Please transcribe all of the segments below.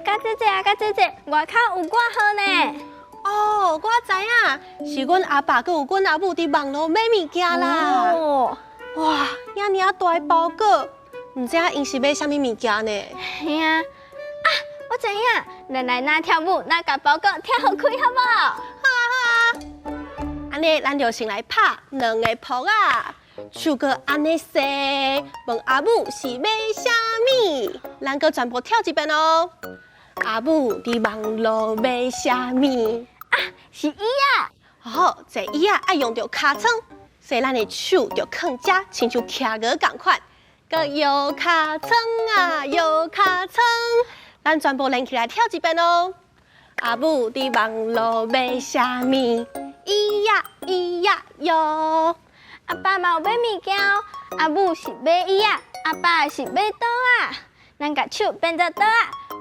佮姐姐啊，佮姐姐，外口有掛號呢。哦，我知影，是阮阿爸閣有阮阿母佇網路買物件啦。哦，哇，遐爾仔大包裹，毋知影𪜶是買啥物物件呢？嘿啊，啊，我知影，咱來若跳舞，若共包裹拆予開，好無？好啊好啊，按呢咱就先來拍兩个噗仔，手閣按呢踅，問阿母是買啥物？咱閣全部跳一遍哦。阿母佇網路買啥物？啊，是椅仔。哦，坐椅仔愛用著尻川，所以咱的手就囥遮，親像企鵝仝款。閣搖尻川啊，搖尻川，咱全部連起來跳一遍哦。阿母佇網路買啥物？椅仔椅仔喲。阿爸嘛有買物件哦。阿母是買椅仔，阿爸是買桌仔。咱共手變做桌仔，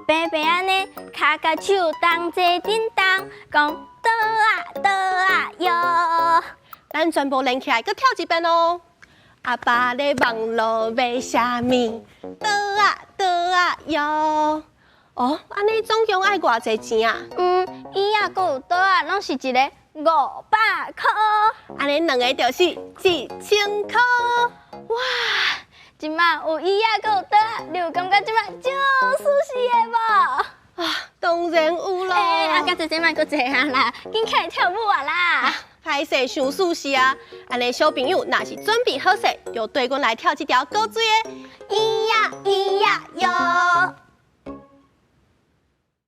平平按呢，跤佮手同齊振動，講桌仔桌仔喲。咱全部連起來，閣跳一遍哦。阿爸咧網路買啥物？桌仔桌仔喲。哦，按呢總共愛偌濟錢啊？嗯，椅仔閣有桌仔，攏是一个500箍。按呢兩个就是1000箍。哇！這馬有椅仔，閣有桌仔，你有感覺這馬足舒適的無？啊，當然有咯。欸，啊，佮姐姐莫閣坐啊啦，緊起來跳舞啊啦！歹勢傷舒適啊！按呢小朋友若是準備好勢，就綴阮來跳這條古錐的椅仔椅仔喲。